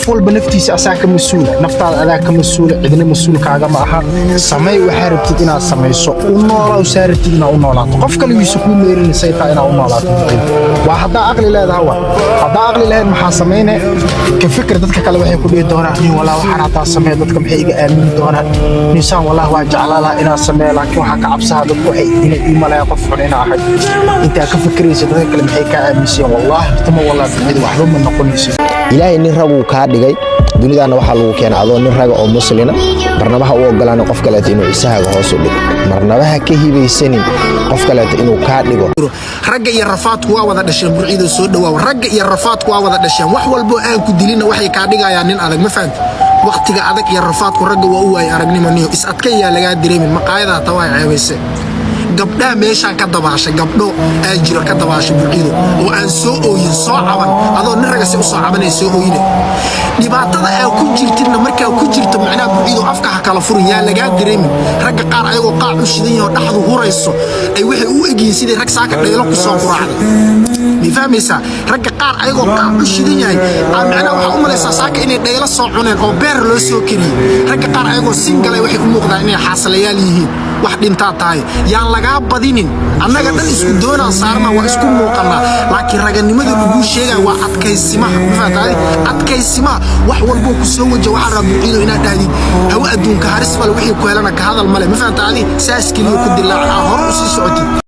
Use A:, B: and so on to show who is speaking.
A: Qof walba naftiisa asaa ka mas-uula. Naftaada adaa ka mas-uula, cidna mas-uulkaaga ma aha. Samey waxaa rabtid inaad samayso, u noolaa saa rabtid inaad u noolaato. Qof kale yuusa kuu meerinaysa taa inaad u noolaato. Waa haddaa aqli leedaha. Waa haddaa aqli lahayd, maxaa samayne? Ka fikir dadka kale waxay ku dhihi doonaan. Nin walaa waxaan haddaa sameeya, dadka maxay iga aamini doonaan? Nisaan wallah waa jeclaa lahaa inaan sameeyo, laakiin waxaa ka cabsaha dadku waxay inay ii maleeyaan qof xun inaa ahay. Intaa ka fikiraysa dadka kale maxay kaa aaminsan, wallaahi tuma wallah bixid waxba ma noqonaysid.
B: Ilaahay nin raguu kaa dhigay. Dunidaana waxaa lagu keenay adoo nin raga oo muslina. Marnaba ha u ogolaana qof kaleeto inuu cisahaaga hoos u dhigo. Marnaba ha ka hibaysanin qof kaleeto inuu kaa dhigo.
C: Ragga iyo rafaadku waa wada dhasheen. Burcido, soo dhawaaw. Ragga iyo rafaadku waa wada dhasheen. Wax walbo aan ku dilina waxay kaa dhigayaan nin adag, ma fahamti? Waqtiga adag iyo rafaadku ragga waa u waayay aragnimo. Niyo is adkayaa lagaa dareemin maqaayadaa tawaa ceebayse. Gabdhaha meeshaan ka dabaashay, gabdho aa jiro ka dabaashay, Burcido, oo aan soo ooyin, soo caban. Adoo nin ragga si u soo cabanaya, soo ooyine, dhibaatada aa ku jirtidna markaa ku jirto, macnaha, Burcido, afka ha kala furin, yaa lagaa dareemin. Ragga qaar ayagoo qaac u shidan yaho, dhaxdu hurayso, ay waxay u egyihiin sidii rag saaka dhaylo ku soo quraacday. Ma fahmaysaa? Ragga qaar ayagoo qaac u shidan yahay aa macnaha waxaa u malaysaa saaka inay dhaylo soo cuneen oo beer loo soo kariyey. Ragga qaar ayagoo single waxay u muuqdaan inay xaaslayaal yihiin. Wax dhintaa tahay, yaan lagaa badinin. Annaga dhan isku doonaan saarna, waa isku muuqannaa, laakiin raganimada laguu sheegaya waa adkaysimaha. Ma fahantahay? Adkaysimaha wax walboo ku soo waja waxaa rabaa, Buucido, inaad dhahdid hawe adduunka haris male, wixii ku helana ka hadal male. Ma fahantahay? Saas keliya ku dilaac, aa hore u sii socotid.